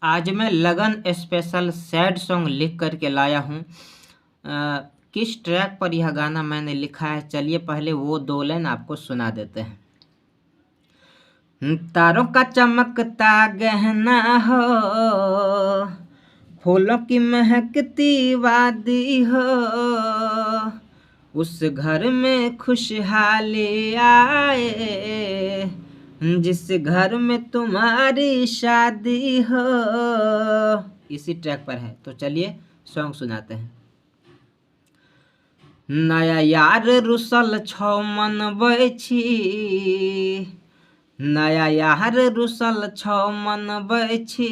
आज मैं लगन स्पेशल सैड सॉन्ग लिख करके लाया हूँ। किस ट्रैक पर यह गाना मैंने लिखा है, चलिए पहले वो दो लाइन आपको सुना देते हैं। तारों का चमकता गहना हो, फूलों की महकती वादी हो, उस घर में खुशहाली आए, जिस घर में तुम्हारी शादी हो। इसी ट्रैक पर है, तो चलिए सॉन्ग सुनाते हैं। नया यार रुसल छौ मनबै छी, नया यार रुसल छौ मनबै छी,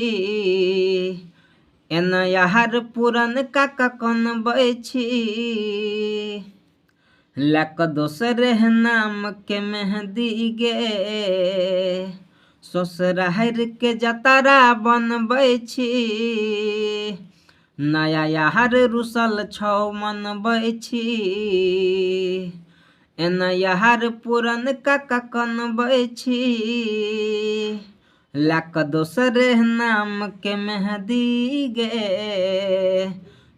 एना यार पुरनका कनबै छी, लऽ कऽ दोसरे नाम के मेहंदी गे, ससुरारि के जतरा बनबै छी, नया यार रुसल छौ मनबै छी, एना यार पुरनका कनबै छी, लऽ कऽ दोसरे नाम के मेहंदी गे,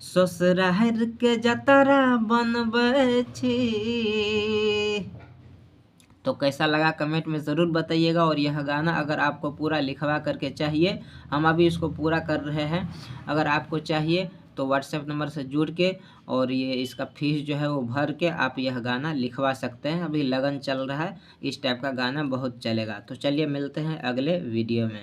ससुरारि के जतरा बनबै छी। तो कैसा लगा कमेंट में ज़रूर बताइएगा। और यह गाना अगर आपको पूरा लिखवा करके चाहिए, हम अभी इसको पूरा कर रहे हैं, अगर आपको चाहिए तो व्हाट्सएप नंबर से जुड़ के और ये इसका फीस जो है वो भर के आप यह गाना लिखवा सकते हैं। अभी लगन चल रहा है, इस टाइप का गाना बहुत चलेगा। तो चलिए मिलते हैं अगले वीडियो में।